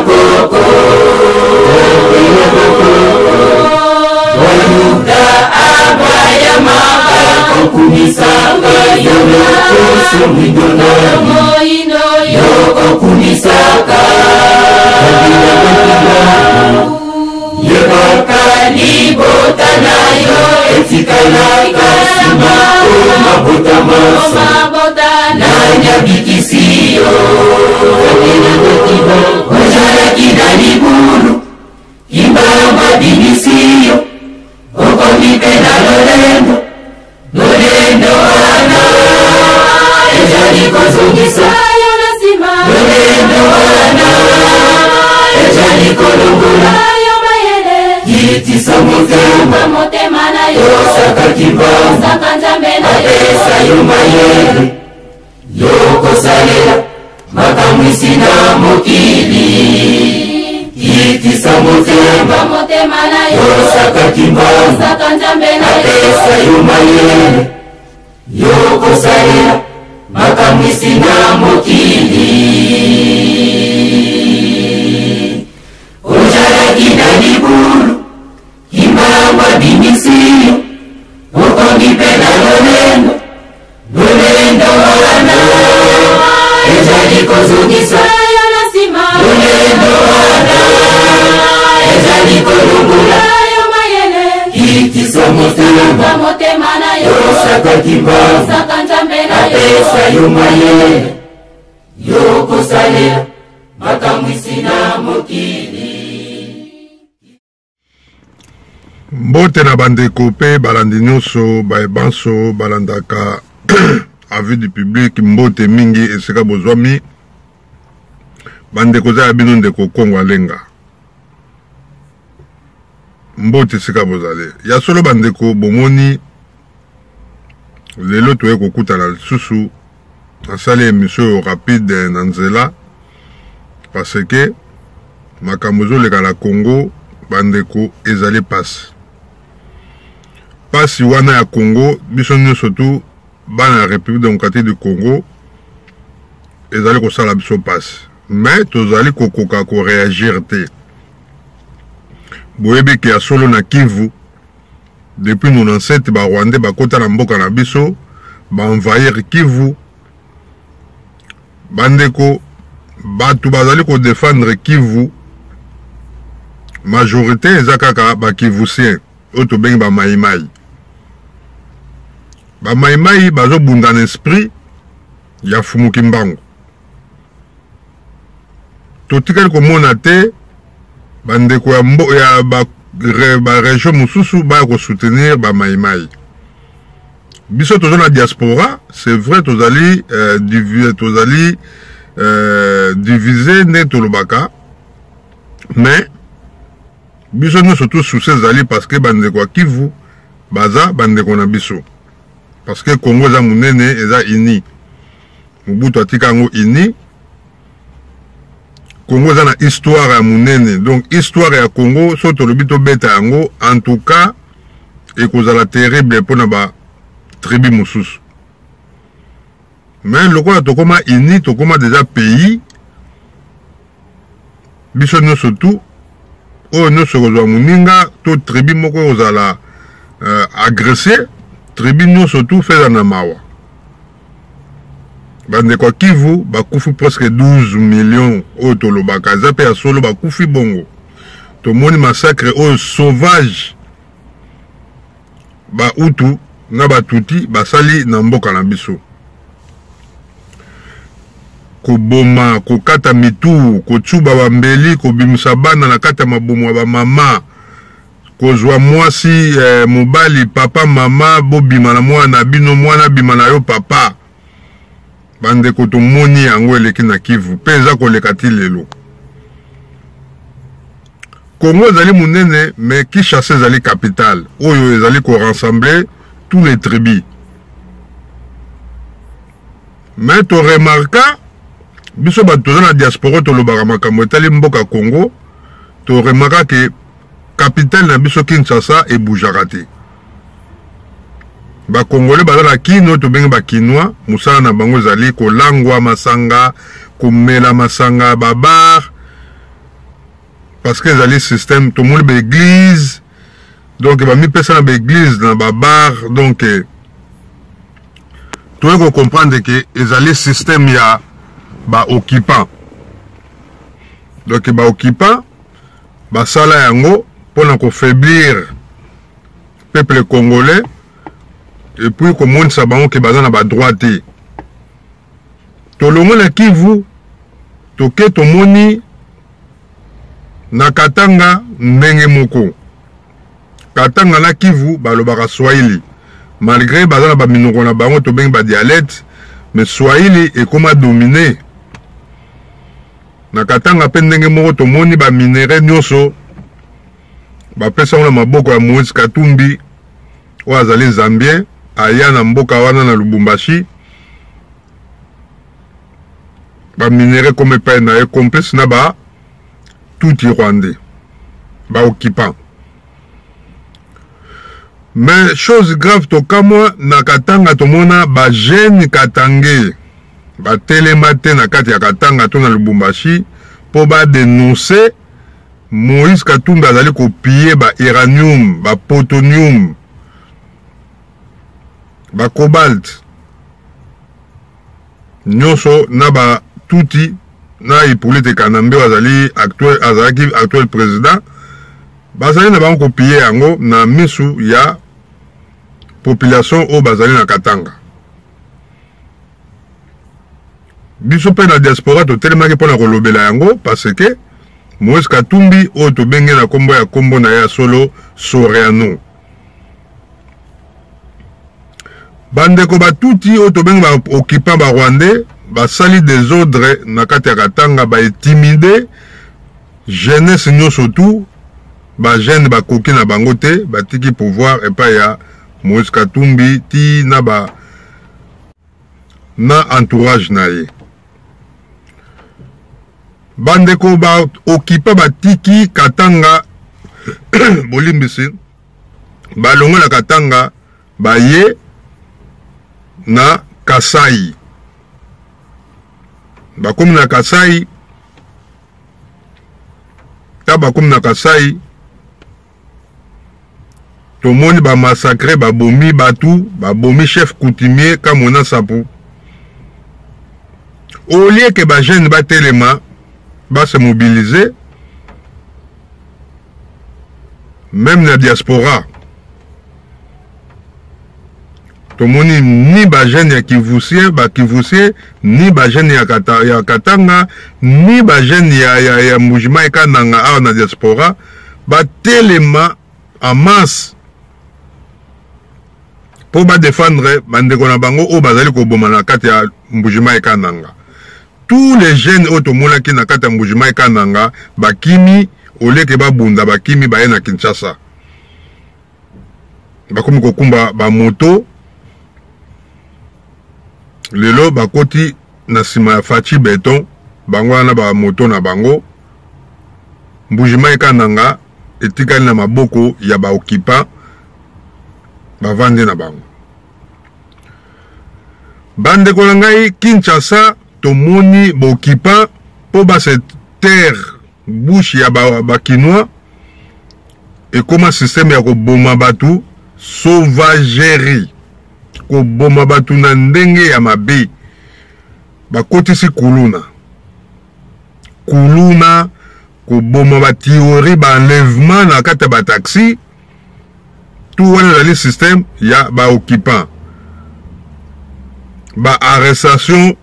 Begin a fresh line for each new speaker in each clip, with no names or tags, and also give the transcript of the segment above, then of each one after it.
bokoko Oluka abayama Okumisaka yo lokoso mwindo na Yo okumisaka Yebaka libota na yo etikalaka nsima o mabota manso nani abikisi yo ozalaki na libulu kimbangu abimisi yo okomi mpe na lolendo lolendo wana ezali kozongisa lolendo wana ezali kolongola kitisa motema osaka kimbangu apesa yo mayele yokosalela makamwisi na mokili kitisa motema osaka kimbangu apesa yo mayele yokosalela makamwisi na mokili ozalaki na libulu kimbangu abimisi yo okomi mpe na lolendo lolendo wana ezali kozongisa lolendo wana ezali kolongola kitisa motema osaka kimbangu apesa yo mayele yokosalela makamwisi na mokili.
Mbote na bandeko mpe balandi nyonso baye banso balandaka avis du public, mbote mingi esika bozwami bandeko, eza ya bino ndeko Kongo Alenga. Mbote esika bozali. Ya solo bandeko, bomoni lelo toye kokutana lisusu, nasali emission oyo rapide na nzela parce que makambo ezoleka na Congo bandeko ezali pasi. Pasi wana ya Congo, biso nyonso tu bana ya République démocratique du Congo, ezali kosala biso pasi, mais tozali kokoka koreagir te. Boyebi ke ya solo na Kivu depuis 97 ba Rwandais bakota na mboka na biso, ba envahir Kivu. Bandeko, bato bazali ko défendre Kivu majorité eza kaka ba Kivusien oyo tobengi ba Maimai. Ba Maimai bazobunda na esprit ya Fumu Kimbangu. Totikali komona te bandeko ya, mbo, ya ba, re, ba region mosusu baya kosoutenir ba Maimai. Biso toza na diaspora, c'est vrai tozali euh, divi, tozali euh, divise nde tolobaka, mais biso nyonso to souci ezali parce que bandeko ya Kivu baza bandeko na biso, parce que Congo eza monene, eza uni. Mobutu atika yango uni. Congo eza na histoire ya monene, donc histoire ya Congo so tolobi tobeta yango, en tout cas ekozala terrible mpona ba tribu mosusu. Mais lokola tokoma uni, tokoma déjà pays, biso nyonso tu oyo nyonso ekozwa moninga to tribu moko ekozala agressé, tribu nyonso tu feza na mawa. Bandeko ya Kivu bakufi presque 12 millions oyo tolobaka eza mpe ya solo, bakufi bongo. Tomoni massacre oyo sauvage ba Hutu na ba Tutsi basali na mboka na biso, koboma, kokata mitu, kotuba bambeli, kobimisa bana na kati ya mabumu ya bamama, kozwa mwasi mobali, papa mama bobima na mwana na bino, mwana bima na yo papa. Bandeko, tomoni yango eleki na Kivu mpe eza koleka ti lelo. Congo ezali monene, mais Kinshasa ezali capitale oyo ezali korassembler tous les tribus. Mais toremarka biso bato toza na diaspora, tolobaka makambo etali mboka Congo, toremarka ke capitale na biso Kinshasa ebougeaka te. Bakongole baza na Kino, tobengi bakinois, mosala na bango ezali kolangwa masanga, komela masanga, babar. Parce que ezali système, tomoni ba église, donc bamipesa na ba église na ba bar, donc toye ko comprendre que ezali système ya ba occupants. Donc ba occupants basala yango mpona kofaiblir peuple congolais et puis komonisa bango ke baza na ba droit te. Tolongwe na Kivu, toke tomoni na Katanga ndenge moko. Katanga na Kivu balobaka Swahili, malgré baza na baminoko na bango tobengi ba dialecte, mais Swahili ekoma domine na Katanga. Mpe ndenge moko tomoni ba minerais nyonso bapesa yango na maboko ya Moïse Katumbi oyo azali Zambien, aya na mboka wana na Lubumbashi, ba minerais comme epai na ye, complice na ba Tutsi rwandais, ba occupants. Mais chose grave, tokamwa na Katanga, tomona ba jeune katangais batelema te na kati ya Katanga to na Lubumbashi mpo badénoncer Moïse Katumbi azali kopiller ba uranium, ba plutonium, ba cobalt nyonso na ba Tutsi na Hippolyte Kanambe oyo azali actuel, azalaki actuel président. Bazali na bango kopiller yango na misu ya population oyo bazali na Katanga. Biso mpe na diaspora totelemaki mpona kolobela yango, parce que Moïse Katumbi oyo tobenge na nkombo ya nkombo na ye ya solo Soriano, bandeko batutsi oyo tobengi baoccupant ba rwandais, basali désordre na kati ya Katanga, baintimider jeunesse nyonso, tu bajeune bakoki na bango te, batiki pouvoir epai ya Moïse Katumbi ti na ba na entourage na ye. Bandeko baoccupant batiki Katanga, bolimbisi, balongwe na Katanga, baye na Kasai. Bakomi na Kasai, ta bakomi na Kasai, tomoni bamassacre, babomi bato, babomi chef coutumier Kamwina Nsapu. Au lieu que bajeune batelema, base mobiliser, même na diaspora tomoni ni bajeune ya kivusien, bakivusien, ni bajeune ya Katanga, ni bajeune ya Mbujimayi Kananga awa na diaspora batelema en masse mpo badéfendre bandeko na bango oyo bazali koboma na kati ya Mbujimayi Kananga. Tous les jeunes oyo tomonaki na kati ya Mbujimayi Kananga bakimi, oleke babunda, bakimi, baye na Kinshasa, bakomi kokumba bamoto. Lelo bakoti na nsima ya Fatshi Béton, bango wana bamoto na bango. Mbujimayi Kananga etikali na maboko ya baoccupant, bavandi na bango. Bandeko na ngai, Kinshasa tomoni baoccupant mpo base taire bouche ya bakinois ba ekóma système ya koboma bato, sauvagerie, koboma bato na ndenge ya mabe. Bakotisi kuluna, kuluna, koboma, batuerie, baenlèvement na kati ya bataxi. Tout wana ezali système ya baoccupant, baarrestation,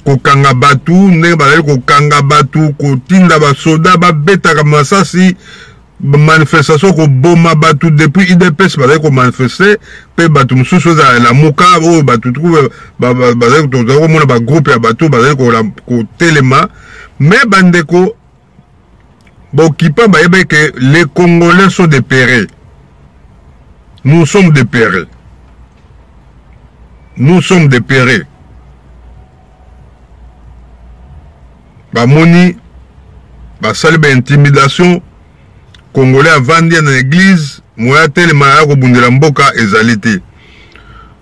kokanga bato ndenge bazali kokanga bato, kotinda basoda babetaka masasi, manifestation, koboma bato. Depuis UDPS bazali komanifester, mpe bato mosusu ezala Lamuka oyo bato bazali, tozali komona bagroupe ya bato bazali kotelema. Mais bandeko baoccupant bayeba ke les Congolais sont des peureux, nous sommes des peureux, nous sommes des peureux. Bamoni basali baintimidation, Congolais avandi na église, moya telema ya kobundela mboka ezali te.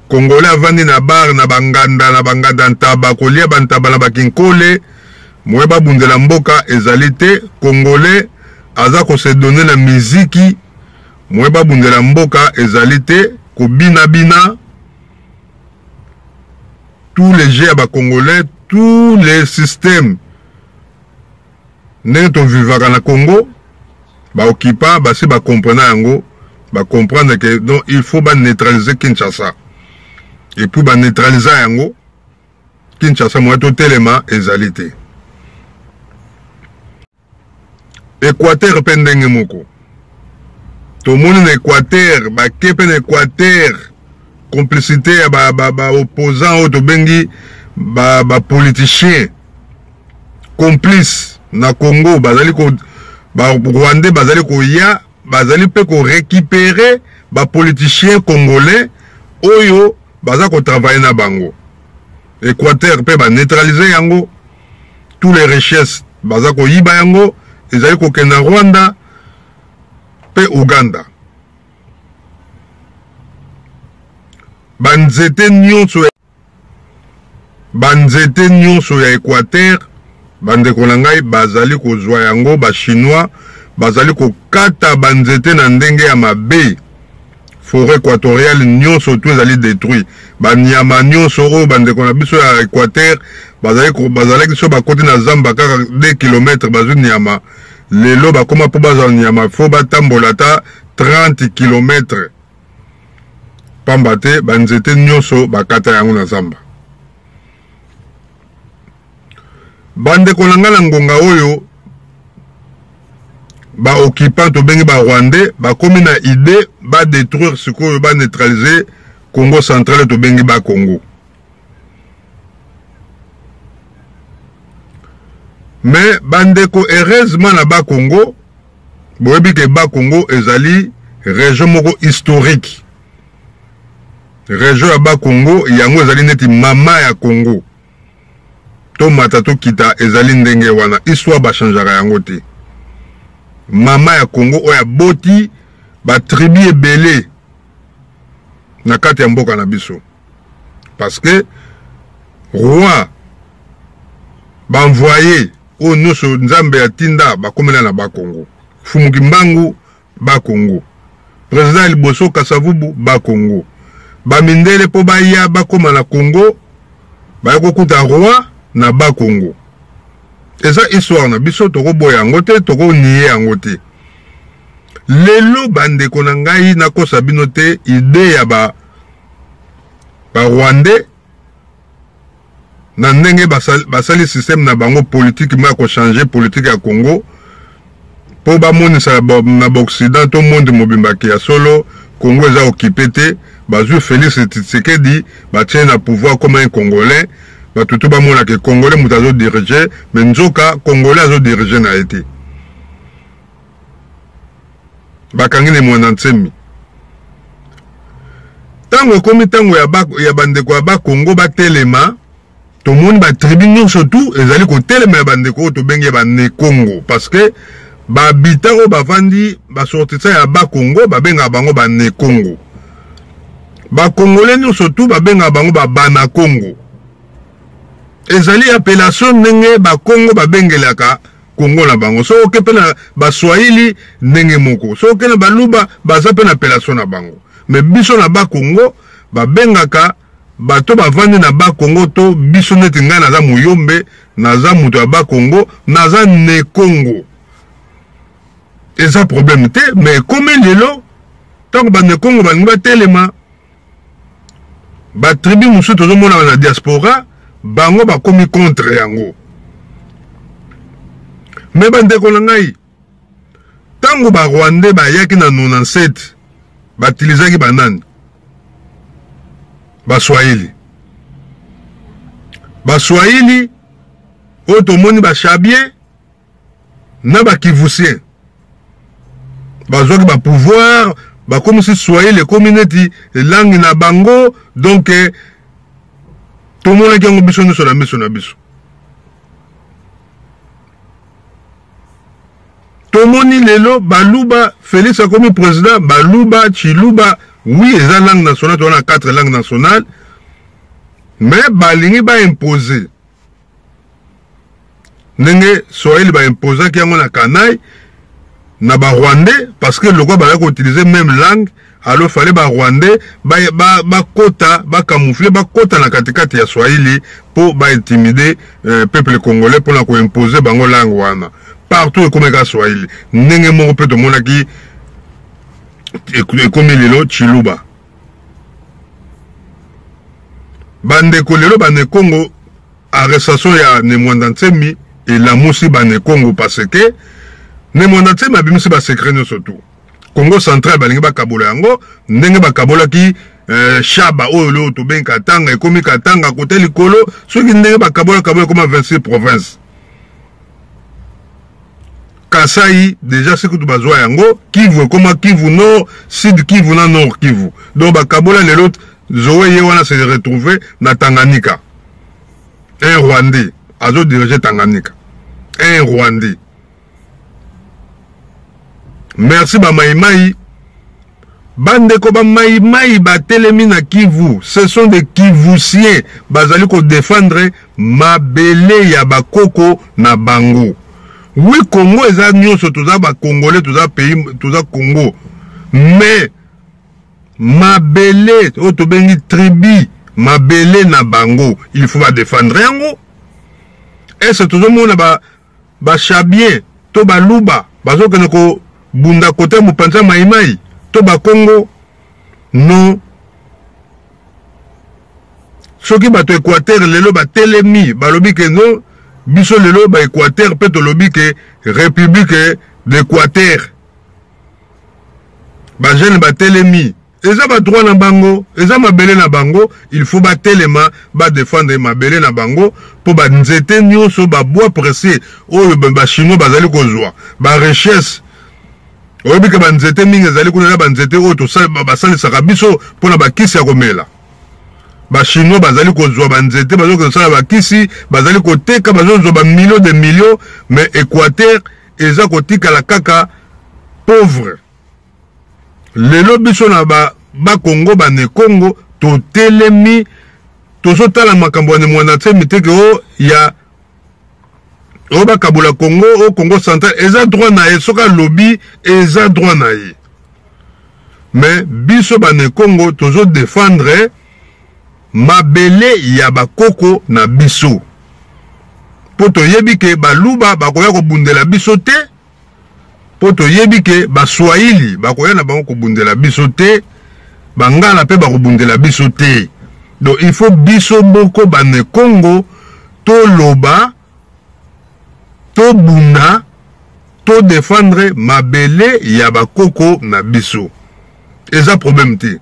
Congolais avandi na bar, na banganda, na banganda ntaba, kolia bantaba na bakinkole. Moyen babundela mboka ezali te. Congolais aza ko se donner na miziki. Moyen babundela mboka ezali te. Kobina bina. Tous les jeux ya ba congolais, tous les systèmes ndenge tovivaka na Congo, ba occupants basi ba comprena yango, ba comprendre que donc il faut ba neutraliser Kinshasa. Et puis ba neutraliser yango, Kinshasa moyen totelema ezali te. Equateur pe ndenge moko. Tomoni na Equateur, bake pe na Equateur, complicité ya ba, ba, ba opposants oyo tobengi ba, ba politichiens complice na Congo, bazali ko ba Rwandais bazali koya, bazali pe ko récupérer ba politichiens congolais oyo baza ko travailler na bango. Equateur pe ba neutraliser yango, tous les richesses baza koyiba yango ezali kokende na Rwanda pe Ouganda. Ba nzete nyonso ba nzete nyonso ya Equateur bandeko na ngai bazali kozwa yango, ba chinois bazali kokata ba nzete na ndenge ya mabe. Foret equatoriale nyonso tout ezali detruit, ba nyama nyonso oyo bandeko na biso ya Equateur bazali bazalaki so bakoti na zamba kaka 2 km bazwi nyama, lelo bakoma mpo bazwa nyama fo batambola ata 30 km, pamba te ba nzete nyonso bakata yango na zamba. Bandeko na ngai, na ngonga oyo ba occupants tobengi ba rwandais bakomi na idée ba détruire sikoyo, ba neutraliser Congo central tobengi ba Congo. Mais bandeko, heureusement na ba Congo, boyebi ke ba Congo ezali région moko historique. Région ya ba Congo yango ezali neti mama ya Congo. Tomata tokita ezali ndenge wana, histoire ba changeaka yango te. Mama ya Congo oyo aboti ba tribu ebele na kati ya mboka na biso, parce que roi ba envoyé oyo nyonso Nzambe atinda bakomela na ba Congo. Fumu Kimbangu ba Congo, president ya liboso Kasavubu ba Congo, ba mindele po baya bakoma na Congo baya kokuta roi na ba Congo. Eza histoire na biso, tokoboya yango te, tokoniye yango te. Lelo bandeko na ngai, nakosa bino te, idee ya ba Rwandais na ndenge basali système na bango politique ma ko changer politique ya Congo po bamonisa na ba Occident to monde mobimba ke ya solo Congo eza occupé te. Bazwi Félix Tshisekedi batie na pouvoir comme un Congolais, bato to bamona ke Congolais moto azo diriger, mais nzoka Congolais azo diriger na ye te. Bakangi ne Mwanda Nsemi. Ntango ekomi ntango ya, ba, ya bandeko ya Bakongo batelema, tomoni batribu nyonso tu ezali kotelema ya bandeko oyo tobengi ya Banekongo, parce que bahabitant oyo bavandi basortisa ya Bakongo babengaka bango Banekongo. Bakongole nyonso tu babengaka bango Babanakongo. Ezali appellation ndenge Bakongo babengelaka Kongo na bango. Soki oke mpe na Baswahili ndenge moko, soki oke na Baluba baza mpe na appellation na bango. Mais biso na Bakongo babengaka bato bavandi na Bakongo to biso, neti ngai naza Muyombe, naza moto ya Bakongo, naza Nekongo, eza problème te. Mais ekomi lelo ntango Banekongo balingi batelema, batribu mosusu tozomona na diaspora bango bakomi contre yango. Me bandeko na ngai, ntango barwandais bayaki na 97 batilizaki banani? Baswahili. Baswahili oyo tomoni bashabie na bakivusien bazwaki ba pouvoir, bakomisi swahili ekomi neti langue na bango. Donc tomonaki yango biso nyonso na miso na biso. Tomoni lelo baluba, Félix akomi président, baluba, chiluba, oui eza langue nationale, toza na 4 langues nationales, mais balingi ba imposer. Ndenge Swahili ba imposaki yango na Kanai na ba Rwandais parce que lokola bazalaki ko utiliser meme langue alors fallait ba Rwandais ba ba bakota ba camoufler bakota na katikati ya Swahili po ba intimider euh, peuple congolais pona ko imposer bango langue wana partout ekomaki kaka Swahili ndenge moko pe tomonaki ekomi lelo Tshiluba bandeko lelo bane Congo Arrestation ya Ne Muanda Nsemi elamusi ba Ne Kongo parce que Ne Muanda Nsemi abimisi ba secret nyonso tout. Kongo central balingi bakabola yango ndenge bakabolaki eh, Shaba oyo leo tobengi Katanga ekomi Katanga kote likolo soki ndenge bakabola kabola ekoma 26 province. Kasai deja si kutu bazwa yango Kivu ekoma Kivu Nord, Sud Kivu na Nord Kivu. Donc bakabola lelo Zoe ye wana se retrouver na Tanganyika. Un Rwandais azo diriger Tanganyika. Un Rwandais. Merci ba Maïmaï. Bandeko ba Maïmaï batelemi na Kivu, ce sont des Kivusiens bazali ko défendre mabele ya bakoko na bango. Oui, Congo eza nyonso toza ba Congolais, toza pays, toza Congo. Mais mabele oyo tobengi tribu mabele na bango il faut ba défendre yango est-ce tozomona ba ba chabien to baluba bazokende kobunda kote ya mopanzi ya maimai to bakongo non soki bato équateur lelo batelemi balobi ke non biso lelo ba équateur mpe tolobi ke république d'équateur ba jeune batelemi eza ba droit na bango eza mabele na bango il faut batelema ba défendre mabele na bango mpo ba nzete nyonso ba bois précieux oyo ba chinois bazali kozwa ba richesse oyebi ke banzete mingi ezali kuna na banzete oyo basalisaka biso mpo na bakisi ya komela bachinois bazali kozwa banzete bazali kosala bakisi bazali koteka bazozwa bamilio de milio mais équateur eza kotikala kaka pauvre lelo biso na ba bakongo ba nekongo totelemi tozotala makambo ya mwana nsemi te ke o ya oyo bakabola congo o congo central eza droit na ye soki alobi eza droit na ye mais biso banekongo tozo defendre mabele ya bakoko na biso mpo toyebi ke baluba bakoya kobundela biso te mpo toyebi ke baswahili bakoya na bango kobundela biso te bangala mpe bakobundela biso te donc il faut biso moko banekongo toloba tobunda to defendre mabele ya bakoko na biso eza problème te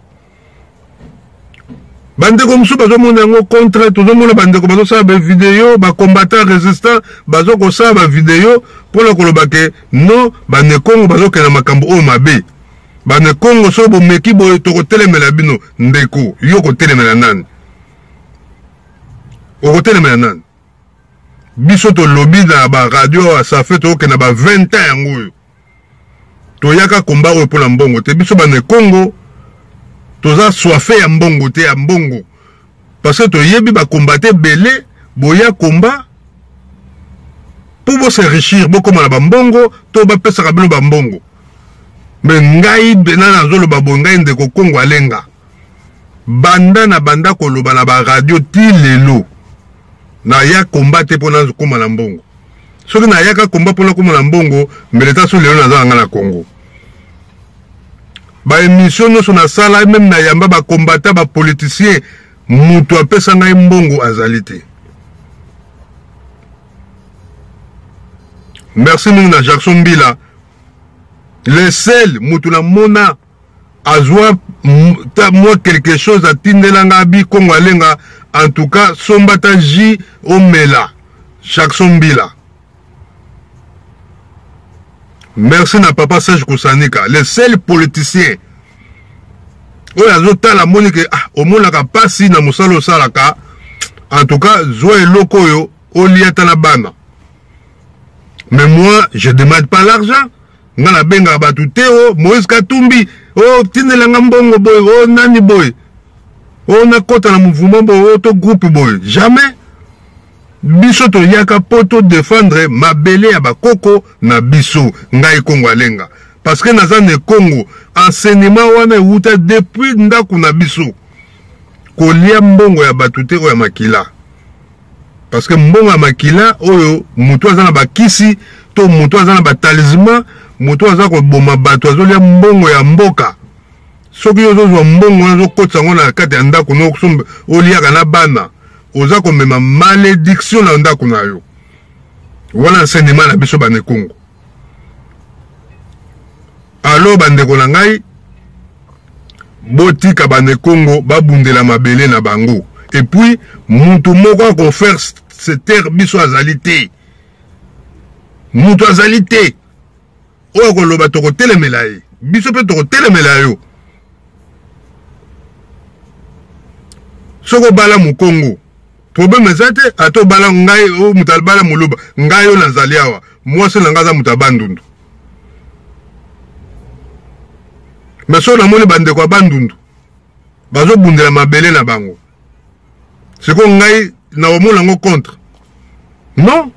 bandeko mosusu bazomona yango contre tozomona bandeko bazosala bavideo bacombattant résistant bazo kosala bavideo mpona koloba ke non banekongo bazokenda makambo oyo mabe banekongo soki bomeki boye tokotelemela bino ndeko yo kotelemela nani okotelemela nani biso tolobi na baradio awa safe tokokenda ba 20 ans yango oyo toyaka komba oyo mpo na mbongo te biso bana Congo toza soife ya mbongo te ya mbongo parce que toyebi bakombate ebele boya komba mpo bosenrichir bokóma na bambongo to bapesaka bino bambongo me ngai bena nazoloba boye ngai ndeko Kongo alenga banda na banda koloba na baradio ti lelo naya komba te mpo nakóma na mbongo soki nayaka komba mpo nakóma na mbongo mbele ta so lelo naza na ngai na Congo baemission nyonso nasala meme nayamba bakombata bapoliticien moto apesa ngai mbongo azali te merci mingi na Jackson Mbila le seul moto namona azwa mwa quelque chose atindela nga abi Kongo alenga en tout cas somba ta jus omela Jackson Mbila merci na papa Serge Kusanika le seul politicien oyo azotala amoni ke ah, omonaka mpasi na mosala osalaka en tout cas zwa eloko oyo olia ata na bana mais moi je demande pas l'argent nga nabengaka bato te o Moïse Katumbi o tindela nga mbongo boye o nani boye o nakɔta na mouvement boye o to groupe boye jamais. Biso toyaka po to defendre mabele ya bakoko na biso. Ngai Kongo Alenga. Parce que naza ne Kongo. Enseignement wana ewuta depuis ndaku na biso. Kolia mbongo ya batu te oyo ya makila. Parce que mbongo ya makila oyo mutu aza na bakisi to mutu aza na ba talisman, mutu aza koboma batu azolia mbongo ya mboka. Soki yo ozozwa mbongo wana ozokotisa yango na kati ya ndako no oliaka na bana, oza komema malediction na ndako na yo. Wana enseignement na biso bana Kongo. Alo bandeko na ngai, botika bana Kongo babundela mabele na bango. Et puis mutu moko ako faire se taire biso azali te. Mutu azali te. Oyo akoloba tokotelemela ye. Biso pe tokotelemela yo. Soki obala mokongo, problème eza te, ata obala ngai, oyo moto abala moluba, ngai oyo nazali awa, mwasi na ngai aza moto ya Bandundu. Mais soki namoni bandeko ya Bandundu bazobundela mabele na bango, sikoyo ngai nakomona yango contre? Non.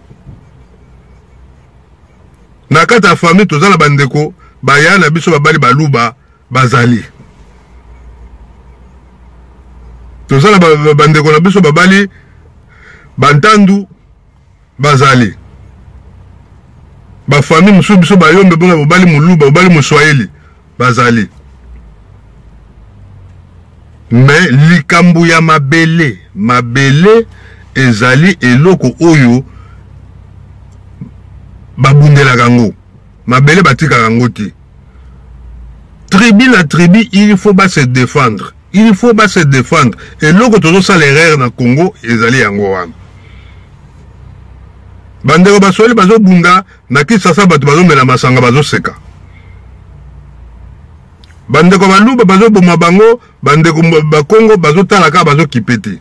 Na kati ya famille toza na bandeko baya na biso babali baluba bazali, toza na bandeko na biso babali bantandu bazali, ba famille mosusu biso bayombe bonga bobali moluba bobali moswahili bazali. Mais likambo ya mabele, mabele ezali eloko oyo babundelaka yango, mabele batikaka yango te. Tribu na tribu, il faut ba se défendre, il faut ba se défendre. Eloko tozosala erreur na Congo ezali yango wana. Bandeko baswahili bazobunda na Kinshasa, bato bazomela masanga bazoseka. Bandeko baluba bazoboma bango, bandeko bakongo bazotala kaka, bazokipe te.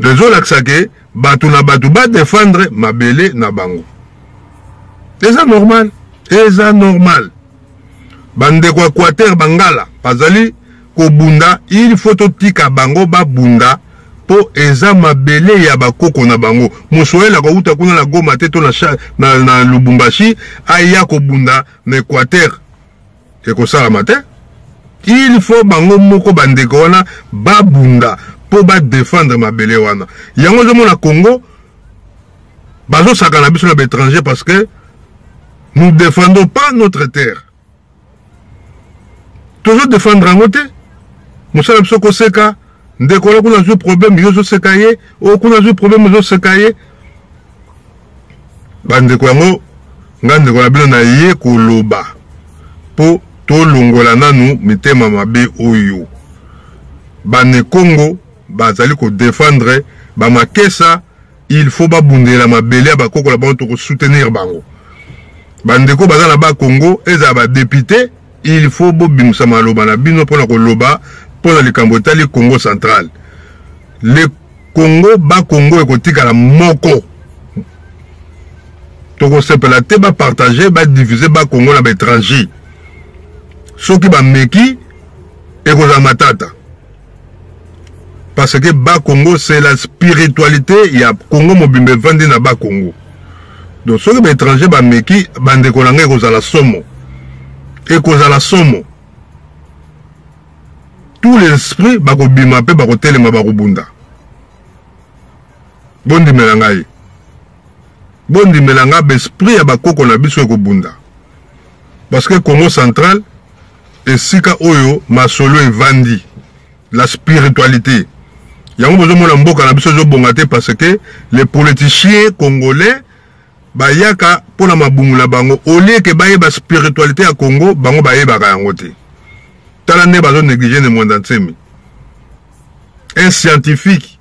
Ezolakisa ke bato na bato ba défendre mabele na bango. Eza normal, eza normal. Bandeko ya Équateur bangala bazali kobunda, il faut totika bango babunda po eza mabele ya bakoko na bango. Moswahili akouta kuna na Goma te to na Lubumbashi aya kobunda na Équateur, ekosalama te. Il faut bango moko bandeko wana babunda po ba défendre mabele wana. Yango ozomona Congo bazosaka na biso na ba étranger parce que nous défendons pas notre terre. Tozo défendre yango te. Mosala biso koseka ndeko wana kuna azwi problème, yo ozoseka ye, oyo kuna azwi problème, ozoseka ye. Bandeko yango nga ndeko na bino na ye koloba po tolongola nanu mitema mabe oyo. Bane Congo bazali ko défendre ba makesa, il faut babundela mabele ya bakoko na bango, toko soutenir bango. Bandeko baza na ba Congo, ezala ba député, il faut bobimisa maloba na bino mpona koloba mpona likambo etali Congo central. Le Congo ba Congo ekotikala moko. Tokosepela te ba partager, ba diviser ba Congo na ba étranger. Soki ba meki ekozala matata. Parce que ba Congo c'est la spiritualité ya Congo mobimba evandi na ba Congo. Donc soki ba étranger ba meki bandeko na ngai ekozala somo. Ekozala somo. Tous les esprits bakobima pe bakotelema bakobunda. Bondimela ngai. Bondimela ngai ba esprit ya bakoko na biso ekobunda. Parce que Congo central esika oyo masolo evandi, la spiritualité. Yango bozomona mboka na biso ezobonga te parce que les politiciens congolais bayaka mpona mabungu na bango, au lieu que bayeba spiritualité ya Congo, bango bayebaka yango te. Tala nde bazo négliger ne Mwanda Nsemi, un scientifique,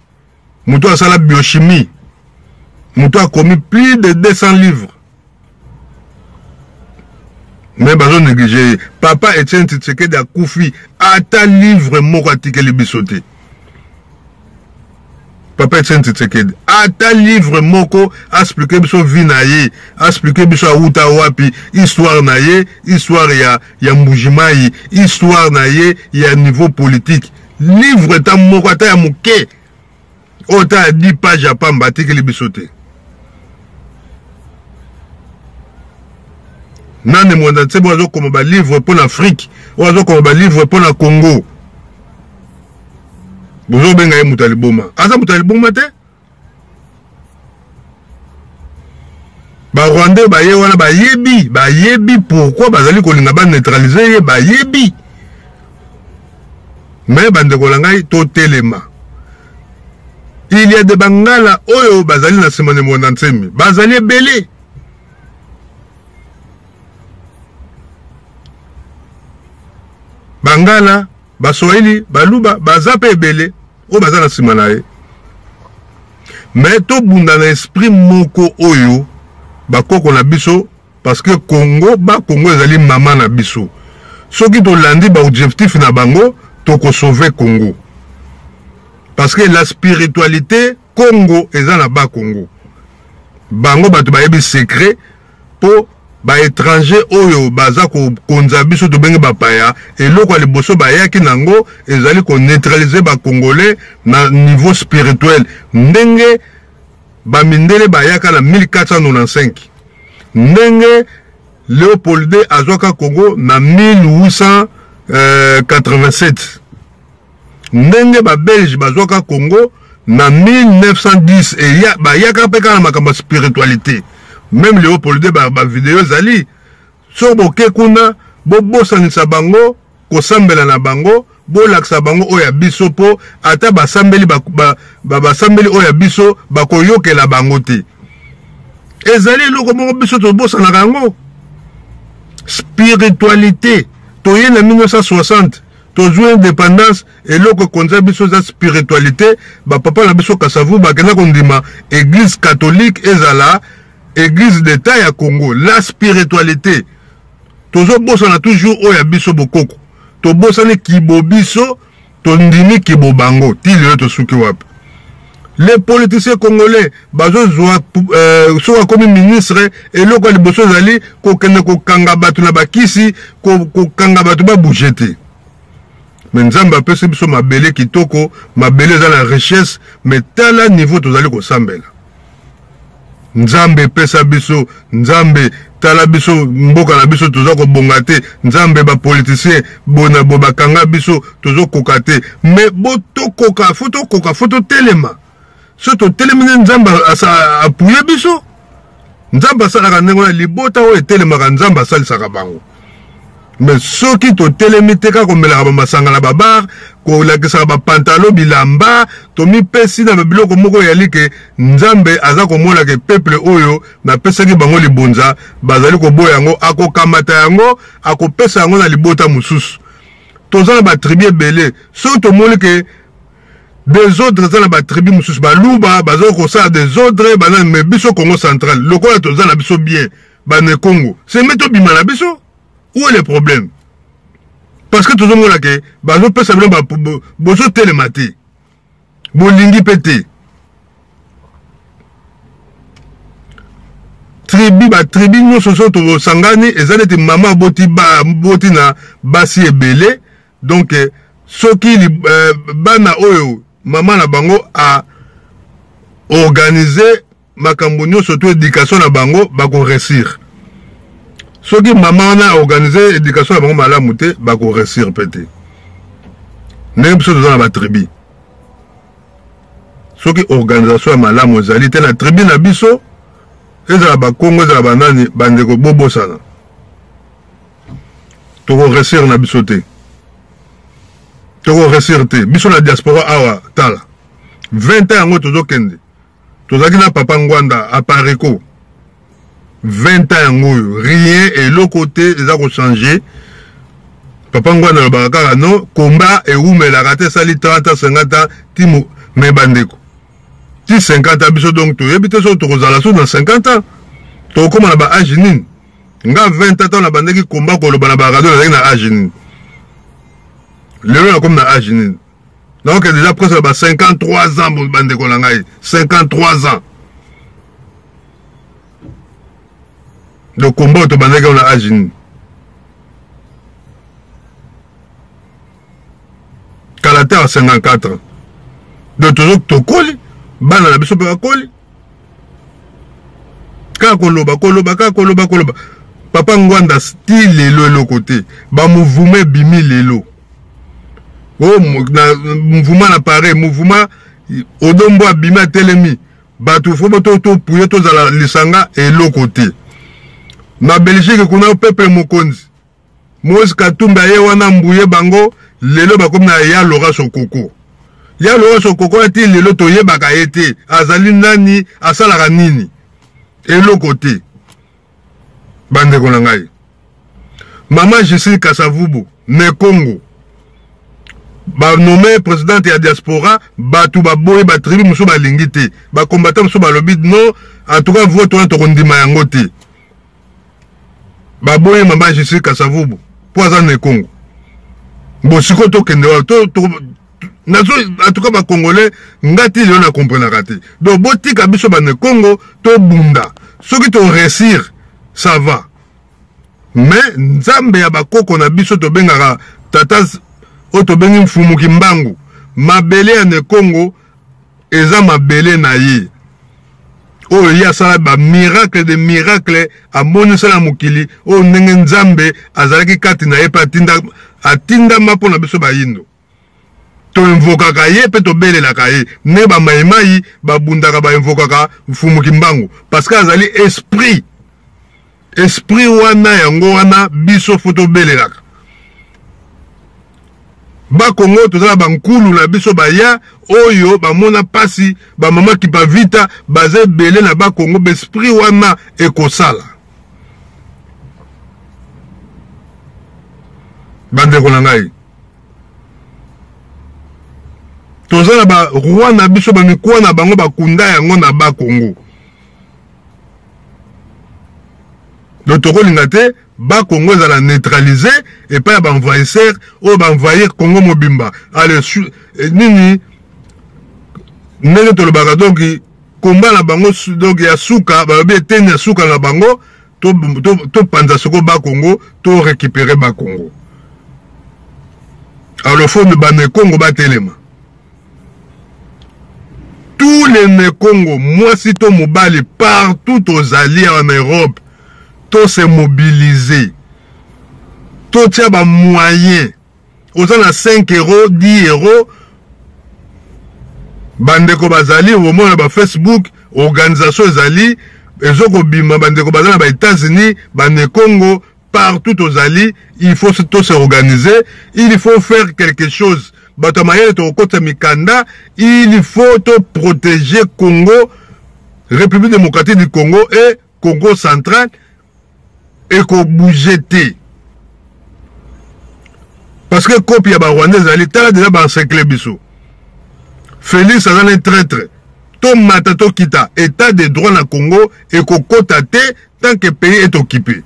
moto asala biochimie, moto akomi plus de 200 livres, mais bazo négliger ye. Papa Etienne Tshisekedi akufi, ata livre moko atikeli biso te. Papa Etienne Tshisekedi ata livre moko expliquer biso vie na ye, expliquer biso awuta wapi, histoire na ye, histoire ya Mbujimayi, histoire na ye ya niveau politique. Livre ta moko ata ya moke. Oyo ta ya 10 page ya pamba atikeli biso te. Nani Mwanda Nsemi oyo azokoma ba livre mpo na Afrique, oyo azokoma ba livre mpo na Congo. Bozobenga ye moto ya liboma. Aza moto ya liboma te. Ba Rwandais baye wana bayebi, bayebi pourquoi bazali kolinga ba neutraliser ye, bayebi. Mais bandeko na ngai totelema. Il y a des bangala oyo bazali na sima ne Mwanda Nsemi, bazali ebele. Bangala, Baswahili, Baluba baza pe ebele oyo baza na sima na ye. Mais tobunda na esprit moko oyo bakoko na biso parce que Congo ba Congo ezali mama na biso. Soki tolandi ba objectif na bango toko sauver Congo. Parce que la spiritualité Congo eza na ba Congo. Bango bato bayebi secret po ba etrangers oyo baza kokonza biso tobenge bapaya, eloko ya liboso bayaki nango ezali ko neutraliser ba congolais na niveau spirituel ndenge ba mindele bayaka na 1495 ndenge Leopold II azwaka Congo na 1887 ndenge ba belge bazwaka Congo na 1910 eya bayaka mpe kaka na makambo ya spiritualité meme Leopold II ba, ba video ezali soki boke kuna bobosanisa bango kosambela na bango bolakisa bango oyo ya biso mpo ata basambeli ba, ba, ba, basambeli oyo ya biso bakoyokela bango te ezali eloko moko biso tobosanaka yango spiritualité toye na 1960 tozwi independance eloko ekonza biso eza spiritualité bapapa na biso kasavu bakenda kondima église catholique ezala église d'état ya congo la spiritualité tozobosana toujours oyo ya biso bokoko tobosani kibo biso tondimi kibo bango ti lelo tosuki wapi les politiciens congolais bazozwa euh, soki akomi ministre eloko ya liboso ezali kokende kokanga bato na bakisi kokanga bato babouge te me nzambe apesi biso mabele kitoko mabele eza na richesse me tala niveau tozali kosambela Nzambe pesa biso nzambe tala biso mboka na biso toza kobonga te nzambe ba politicien bona bo bakanga biso tozo koka te mais bo tokoka fo tokoka fo totelema so totelemi nde nzambe apuye biso nzambe asalaka ndenge wana libota oyo etelemaka nzambe asalisaka bango Mais soki totelemi te kaka komelaka ba masanga na ba bar, kolakisaka ba pantalon bilamba, tomipesi na ba biloko moko eyali ke Nzambe aza komona ke peuple oyo napesaki bango libonza bazali koboya yango, akokamata yango akopesa yango na libota mosusu. Toza na ba tribu ebele, soki tomoni ke desordre eza na ba tribu mosusu, baluba baza kosala desordre bana, mais biso Congo central lokola toza na biso bien ba ne Congo sembe tobima na biso où est le problème parce que tozomona ke bazopesa bino bozotelema te bolingi mpe te tribu batribu nyonso so tosangani eza neti mama aboti boti na basi ebele donc soki euh, bana oyo mama na bango a organise makambo nyonso to education na bango bako reussir soki mama wana organise education na bango malamu te bako reussir mpe te ndenge biso toza na batribu soki organisation ya malamu ezali te na tribu na biso ezala bakongo ezala banani bandeko bobosana toko reussir na biso te toko reussir te biso na diaspora awa tala 20 ans yango tozokende tozalaki na papa ngwanda apareco 20 ans yango oyo rien eloko te eza kochange papa ngwanda alobaka kaka no komba ewumelaka te esali 30 ans 50 ans ti me bandeko ti 50 ans biso donc toyebi te soki tokozala so na 50 ans tokokóma na ba age nini nga 20 ans ntango nabandaki komba koloba na baradio nazalaki na age nini lelo nakomi na age nini naoke deja presque na ba 53 ans bandeko na ngai 53 ans donc komba oyo tobandaki yango na age nini kala te ya 54 ans donc tozo tokoli Bana na biso mpe bakoli. Kaka koloba, koloba, kaka koloba, koloba. Papa Ngwanda ti lelo eloko te. Ba mouvement ebimi lelo. Oh, na mouvement na pareil, mouvement Odombo abimi atelemi. Bato fo to to puye tozala lisanga eloko te. Na Belgique kuna peuple mokonzi. Moise Katumbi aye wana mbuye bango lelo bakomi na ya Laura Sokoko. Ya Laura Sokoko ati lelo toyebaka ye te. Azali nani, asalaka nini? Eloko te. Bandeko na ngai. Mama Justine Kasavubu, ne Congo. Ba nommé présidente ya diaspora, batu baboyi ba tribu mosusu balingi te. Ba combattant mosusu balobi non, en tout cas vote wana tokondima yango te. Baboyi mama Justine Kasavubu po aza ne Congo. Bon sikoyo tokende wapi? To, to, nazo en tout cas ba congolais nga ti lelo na comprenaka te. Donc botika biso ba ne Congo tobunda. Soki to réussir ça va. Mais Nzambe ya bakoko na biso tobengaka tata oyo tobengi Mfumu Kimbangu, mabele ya ne Congo eza mabele na ye oyo ye asala ba miracle de miracle amonisa na mokili oyo ndenge Nzambe azalaki kati na ye mpe atinda atindama mpo na biso bayindo. Toinvokaka ye mpe tobelelaka ye nde ba mayimayi babundaka bainvokaka Mfumu Kimbangu parce que azali esprit. Esprit wana yango wana biso fo tobelelaka. Ba Congo toza na bankulu na biso baya oyo bamona pasi, ba mama Kipavita baza ebele na ba Congo, ba esprit wana ekosala. Bandeko na ngai, toza na ba roi na biso ba mikuwa na bango bakunda yango na ba Congo. Donc tokolinga te ba Congo ezala neutralise epai ya ba envahisseurs oyo ba envahir Congo mobimba. Allez, su, eh, nini ndenge tolobaka donc combat na bango donc ya suka balobi eteni ya suka na bango topanza to, to soko ba Congo to récupérer ba Congo. Alors faut ba ne Congo batelema. Tous les Nekongo, mwasi to mobali, partout tozali awa na Europe, to se mobiliser. Totia ba moyens. Oza na 5 euros, 10 euros, bandeko bazali omona ba Facebook, organisation ezali ezokobima, bandeko baza na ba États-Unis, ba Nekongo, partout tozali, il faut to se organiser, il faut faire quelque chose. Bato ya mayele tokokotisa mikanda, il faut to protéger Congo, République démocratique du Congo et Congo central ekobouger te. Parce que copie ya ba Rwandais ezali, tala déjà ba encercler biso. Félix aza na traître. To mata to kita, état de droit na Congo ekokota te tant que pays est occupé.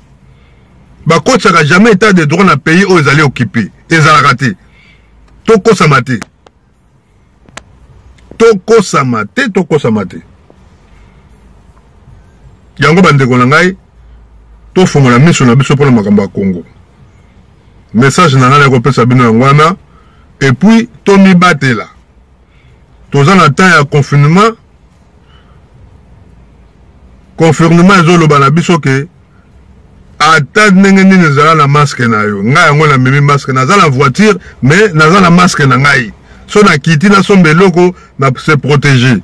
Bakotisaka jamais état de droit na pays oyo ezali occupé. Ezalaka te. Tokosama te. Tokosama te, tokosama te. Yango bandeko na ngai, tofongola miso na biso mpona makambo ya Congo. Message na ngai nakopesa bino yango wana. Et puis tomibatela. Toza na temps ya confinement. Confinement ezoloba na biso ke ata ndenge nini ezala na masque na yo. Ngai yango na memi masque, naza na voiture mais naza na masque na ngai. So na kiti na somba eloko na se protéger.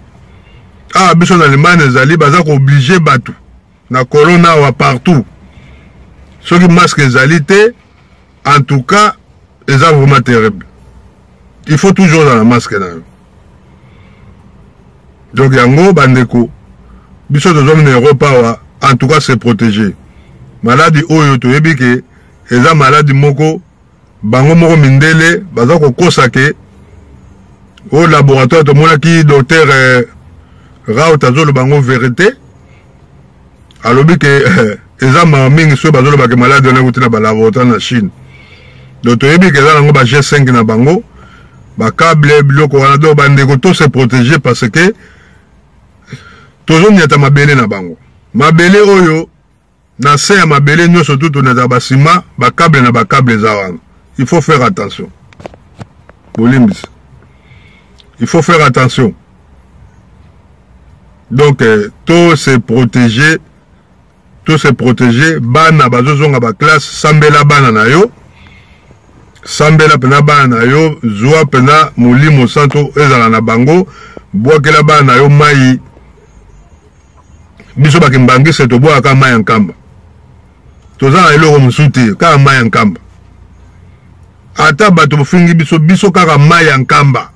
Ah biso na Allemagne ezali baza ko obliger bato na corona awa partout. Soki masque ezali te, en tout cas eza vraiment terrible. Il faut toujours dans la masque na yo. Donc yango bandeko biso tozwami na Europe awa, en tout cas se protéger. Maladi oyo toyebi ke eza maladi moko bango moko mindele baza kokosa ke au laboratoire tomonaki docteur Raoult azoloba yango vérité, alobi ke eza mawa mingi soki bazoloba ke maladi wana ekuti na ba laboratoire na Chine. Donc toyebi ke eza nango ba G5 na bango, ba câble biloko wana. Donc bandeko to se protéger parce que tozoniata mabele na bango, mabele oyo na se ya mabele nyonso tu toniataka ba ciment, ba câble na ba câble eza wana. Il faut faire attention. Bolimbisi. Il faut faire attention. Donc euh, to se protéger, to se protéger bana bazozonga ba classe sambela bana na yo. Sambela pena bana na yo, zwa pena molimo santo ezala na bango, bwakela bana na yo mai. Biso bakimbangise tobwakaka mai ya nkamba. Toza na eloko mosusu te, kaka mai ya nkamba. Ata bato bofingi biso, biso kaka mai ya nkamba.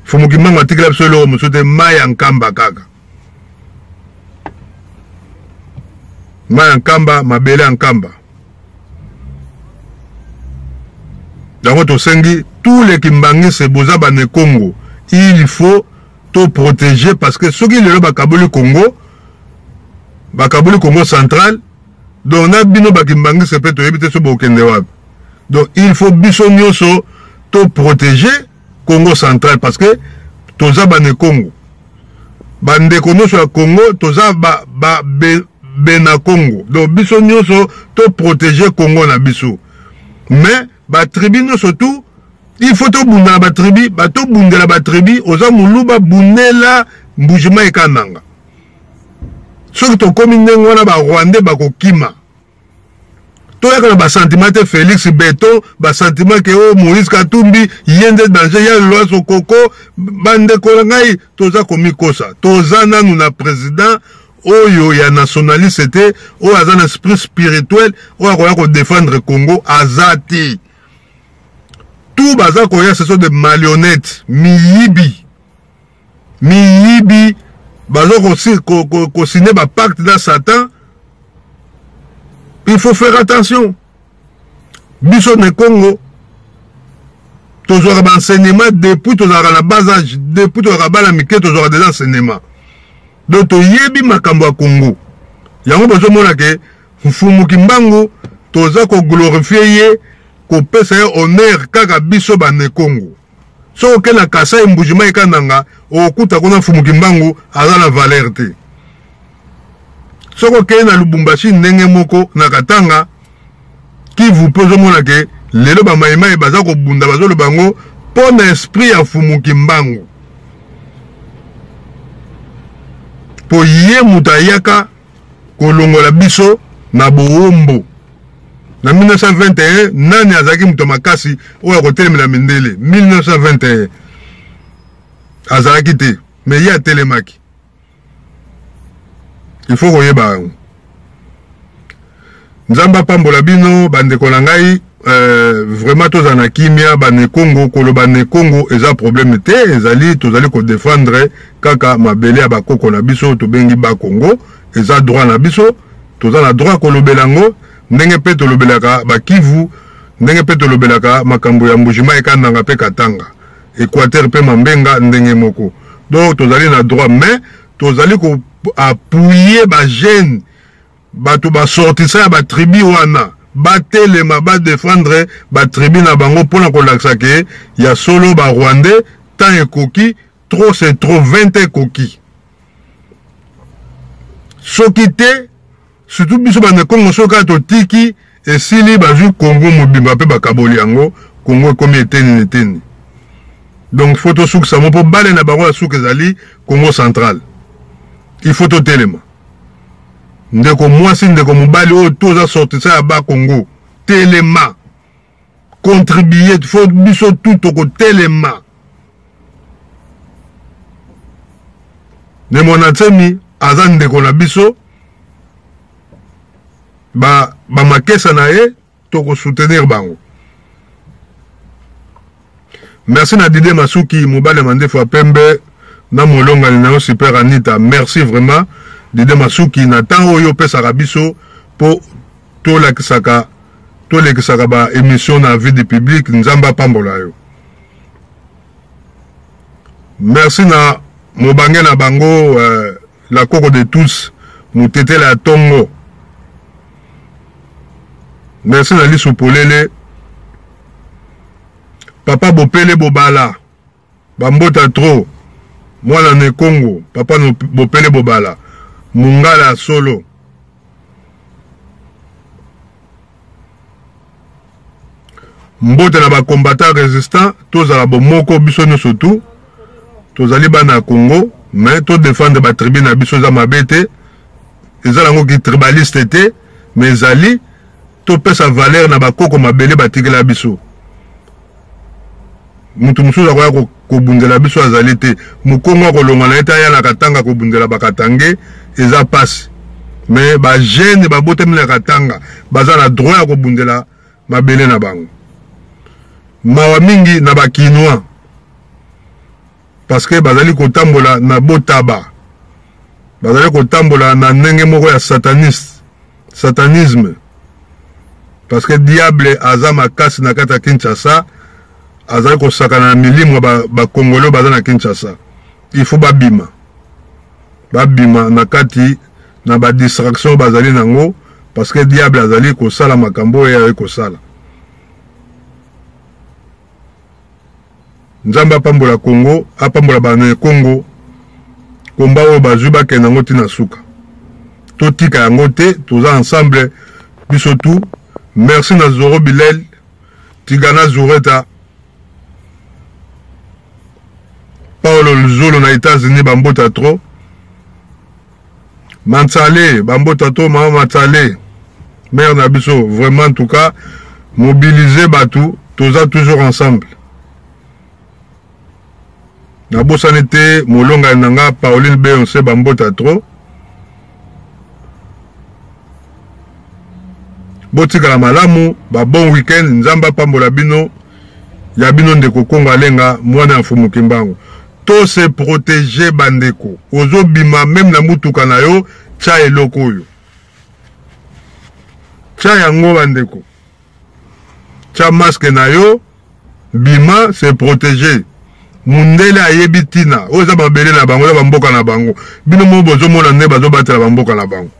Fumu Kimbangu atikela biso eloko mosusu te, mai ya nkamba kaka. Mai ya nkamba, mabele ya nkamba. Yango tosengi tous les kimbanguistes boza ba ne Congo, il faut to protéger parce que soki lelo bakaboli Congo, bakaboli Congo central, donc na bino ba kimbanguistes pe toyebi te so bokende wapi. Donc il faut biso nyoso to protéger Congo central parce que toza ba ne Congo. Ba ndeko nyoso ya Congo toza ba ba be, bena Congo. Donc biso nyoso to protéger Congo na biso. Mais ba tribu nyoso tout il faut to bunda na ba tribu, ba to bundela ba tribu, oza muluba bundela Mbujimayi Kananga. Soki tokomi ndenge wana ba Rwandais bakokima. Toyaka na ba sentiment te Felix beton ba sentiment ke oh Moïse Katumbi ye nde danger ya loi Sokoko bandeko na ngai toza komikosa toza nanu na president oyo ya nationaliste te oyo aza na esprit spirituel oyo akoya ko defendre Congo aza te tout baza koya ce sont des malionnettes miyibi miyibi baza kosigne ba pacte na Satan. Il faut faire attention. Biso na Congo tozwaka ba enseignement depuis tozalaka na bas âge, depuis tozalaka bana mike tozwaka des enseignements. Donc toyebi makambo ya Congo. Yango bozomona ke Mfumu Kimbangu toza ko glorifier ye, kopesa ye honneur kaka biso ba ne Congo. Soki oke na Kasai Mbujimayi Kananga okokuta kuna Mfumu Kimbangu aza na valeur te. Soki okei na Lubumbashi ndenge moko na Katanga Kivu mpe ozomona ke lelo ba mayimayi baza kobunda bazoloba yango mpo na esprit ya Mfumu Kimbangu. Mpo ye moto ayaka kolongola biso na bowombo. Na 1921 nani azalaki moto makasi oyo akotelemela mindele? 1921 azalaki te, mais ye atelemaki. Il faut koyeba yango. Nzambe apambola bino bandeko na ngai. Vraiment tozala na kimia ba ne Kongo. Koloba ne Kongo eza problème te, ezali tozali ko défendre kaka mabele ya bakoko na biso tobengi ba Kongo, eza droit na biso, toza na droit kolobela yango ndenge pe tolobelaka ba Kivu, ndenge pe tolobelaka makambo ya Mbujimayi, Kananga pe Katanga, Equateur pe Mambenga ndenge moko. Donc tozali na droit, mais tozali ko appuyer ba jeunes bato ba sortissa ya ba tribu wana batelema ba defendre ba tribu na bango pona kolakisa ke ya solo ba rwandais temps ekoki, trop c'est trop, 20 ans ekoki. Soki te surtout biso ba Nekongo soki kaka totiki esili bazwi Congo mobimba pe bakaboli yango, Congo ekomi eteni na eteni. Donc faut tosukisa yango po bale na bango ya suka ezali Congo central. Il faut totelema. Ndeko mwasi, ndeko mobali oyo to oza sortissa ya ba Congo, telema. Contribuer, faut biso tout tokotelema. Ne Muanda Nsemi aza ndeko na biso, ba ba makesa na ye toko soutenir bango. Merci na Didier Masuki, mobali ya mandefu ya pembe na molongani na yo Super Anita. Merci vraiment Didier Masuki na temps oyo opesaka biso po tolakisaka tolekisaka ba émission na vie du public. Nzambe apambola yo. Merci na mobange na bango la koko de tous mutetela ya tongo. Merci na lisu polele papa bopele bobala bambota trop mwana ne Congo papa bopele bobala mungala ya solo. Mbote na ba combattants resistants, tozala bomoko biso nyoso tout. Tozali bana ya Congo mais to defendre ba tribu na biso eza mabe te. Eza nango ki tribaliste te mais ezali topesa valeur na bakoko mabele batikela biso. Mutu mosusu akoya kobundela biso azali te. Mukongo akolongwa na ye te aya na Katanga kobundela bakatange eza pasi. Mais ba jeunes babotami na Katanga baza na droit ya kobundela mabele na bango. Mawa mingi na ba kinois parce que bazali kotambola na botaba, bazali kotambola na ndenge moko ya sataniste, satanisme, parce que diable aza makasi na kati ya Kinshasa, azali kosakana na milimo ya ba Congolais baza na Kinshasa. Il faut babima, babima na kati na ba distraction bazali nango, parce que diable azali kosala makambo oyo azali kosala. Nzambe apambola Congo, apambola bana Congo. Komba oyo bazwi bakende yango tina suka. Totika yango te, toza ensemble biso tout. Merci na Zoro Bilel, Tigana Zureta, Paulo Luzolo na États-Unis bambota trop. Mansale, bambota trop mama Mansale. Mère na biso, vraiment en tout cas, mobiliser batu, toza toujours ensemble. Nabosani te molonga na nga Pauline Beyoncé bambota trop. Botikala malamu, ba bon week-end, Nzambe apambola bino. Ya bino ndeko Kongo Alenga, mwana ya Mfumu Kimbangu. To se protéger bandeko. Ozo bima même na mutuka na yo, tia eloko oyo. Tia yango bandeko. Tia masque na yo, bima se protéger. Mundele ayebi tina. Oyo eza mabele na bango, eza ba mboka na bango. Bino mo bozo mona nde bazo batela ba mboka na bango.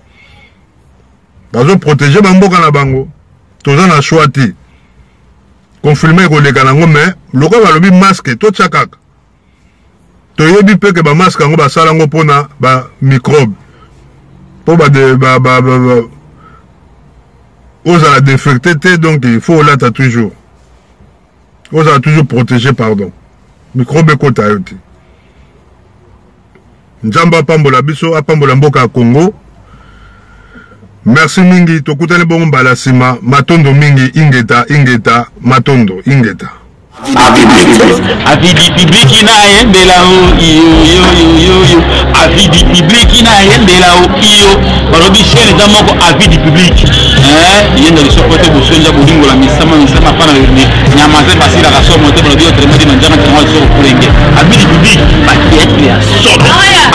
Bazo protéger ba mboka na bango. Toza na choix te. Confinement ekoleka nango mais lokola balobi masque totia kaka. Toyebi pe ke ba masque yango basala yango pona ba microbe. Po ba de, ba, ba, ba, ba ozala défecté te, donc il faut olata toujours. Ozala toujours protégé, pardon. Microbe ekota yo te. Nzambe apambola biso, apambola mboka ya Congo. Merci mingi, tokutani bongo mbala sima. Matondo mingi, ingeta, ingeta, matondo, ingeta.
Avis du public na yembela o iyo yo yo yo yo. Avis du public na yembela o iyo. Balobi chaîne eza moko avis du public. Hein, yenda lisoko te bosonja bolingo la misama misama pana ni nyama ze basilaka somo te balobi autrement dit manjanga tanga lisoko kulenge. Avis du public ba théâtre ya solo.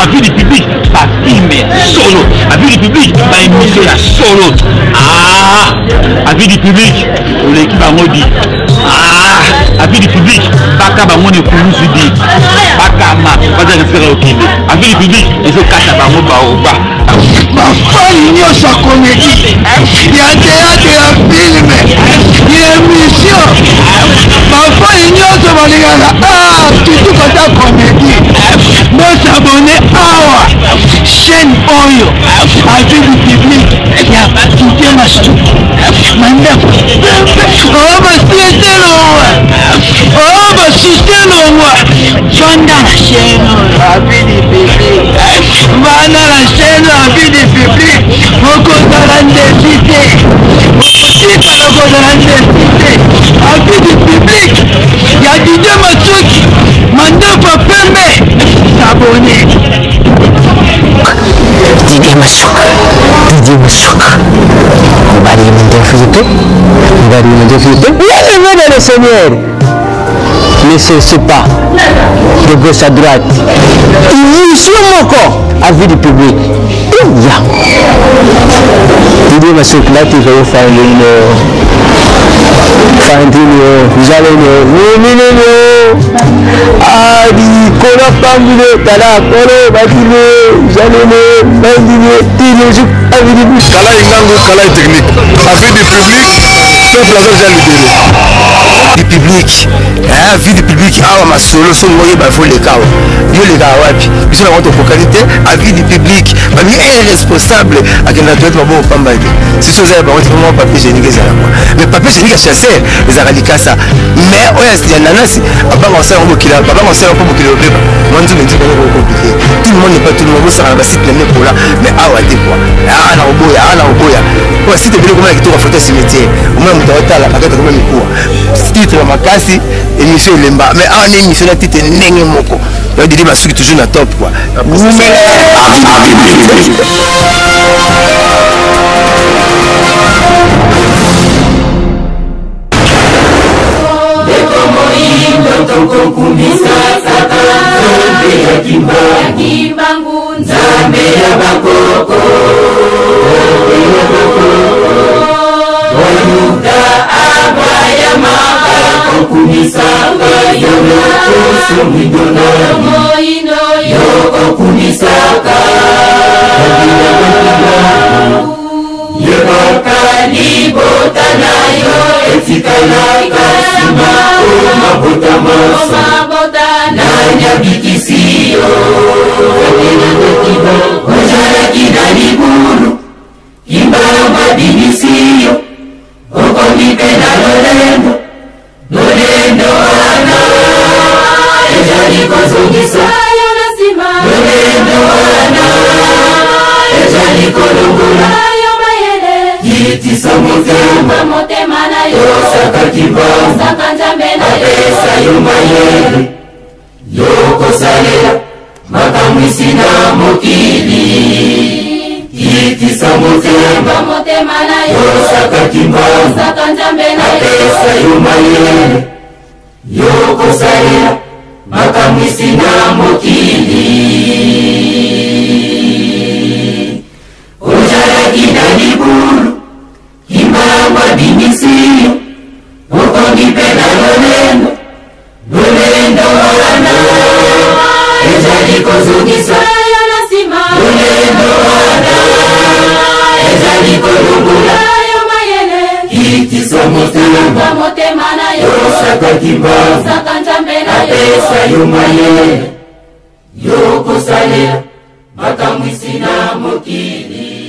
Avis du public ba film ya solo. Avis du public ba émission ya solo. Ah, avis du public oleki bango di. Ah, avis du public baka bango na ekulusu di. Bakama bazalaka sika kokende. Avis du public ezokata bango baoba.
Bafani nyonso ya komedi ya théâtre ya filme ya émission bafani nyonso balingaka ah, surtout kota komedi bosabone awa chaîne oyo avis du public ya Didier Masuki mandako oh basuite longwa oh basuite longwa fanda na chaîne oyo avis du public vanda na chaîne oyo avis du public okozala ndesi te okotikala kozala ndesi te avis du public ya Didier Masuki mandefu ya pembe s'abonner.
Didier Masuka, Didier Masuka, mobali ya mandefu te, mobali ya mandefu te. Bien-aimé dans le Seigneur, ne cherchez pas de gauche à droite. Émission moko avis du public. Ya. Didier Masuka, là tu vas faire une fandini jalene minene adi kola pambile tala kolo batile jalene fandini tile avis du public.
Kala ingangu, kala technique. Avis du public, peuple aza déjà libéré.
Du public, hein, vie du public awa masolo so ngoyeba fo leka awa yo lekaka wapi? Biso nango tokokani te. Avis du public babi irresponsable akenda toilette maboko pamba te. Sisi oza ya bango te mwa papier hygiénique ezala kwa, mais papier hygiénique ya chasseur ezalaka likasa, mais oyo ya nanasi babanga kosala yango mokili, babanga kosala mpo mokili obeba mwa nzube nzube yango compliqué. Tout le monde n'est pas tout le monde. Bosaka na basite na mekola, mais awa te kwa awa na koboya, awa na koboya po basite ebele komona kitoko foto ya cimetière, omona moto aotala bakata koma mikuwa titre ya makasi, émission elemba, mais awa nde émission na titre ndenge moko. Donc Didi Masuki toujours na top quoi.
Kimbangu, Nzambe ya bakoko, Oyuda Abrahama kokumisaka yo lokoso mwindona moindo yo kokumisaka yebaka libota na yo etikalaka nsima o mabota maso nani abikisi yo ozalaki na libulu Kimbangu abimisi yo okomi mpe na lolendo lolendo wana ezali kozongisa yo na nsima, lolendo wana ezali kolongola yo mayele. Kitisa motema, motema na yo osaka Kimbangu, osaka Nzambe na yo apesa yo mayele yokosalela makamwisi na mokili. Kitisa motema, motema na yo osaka Kimbangu, osaka Nzambe na yo apesa yo mayele yokosalela makamwisi na mokili. Ozalaki na libulu, Kimbangu abimisi yo okomi mpe na lolendo lolendo wana ezali kozongisa yo na nsima, lolendo wana ezali kolongola yo mayele. Kitisa motema, motema na yo osaka Kimbangu, osaka Nzambe na yo apesa yo mayele yokosalela makamwisi na mokili.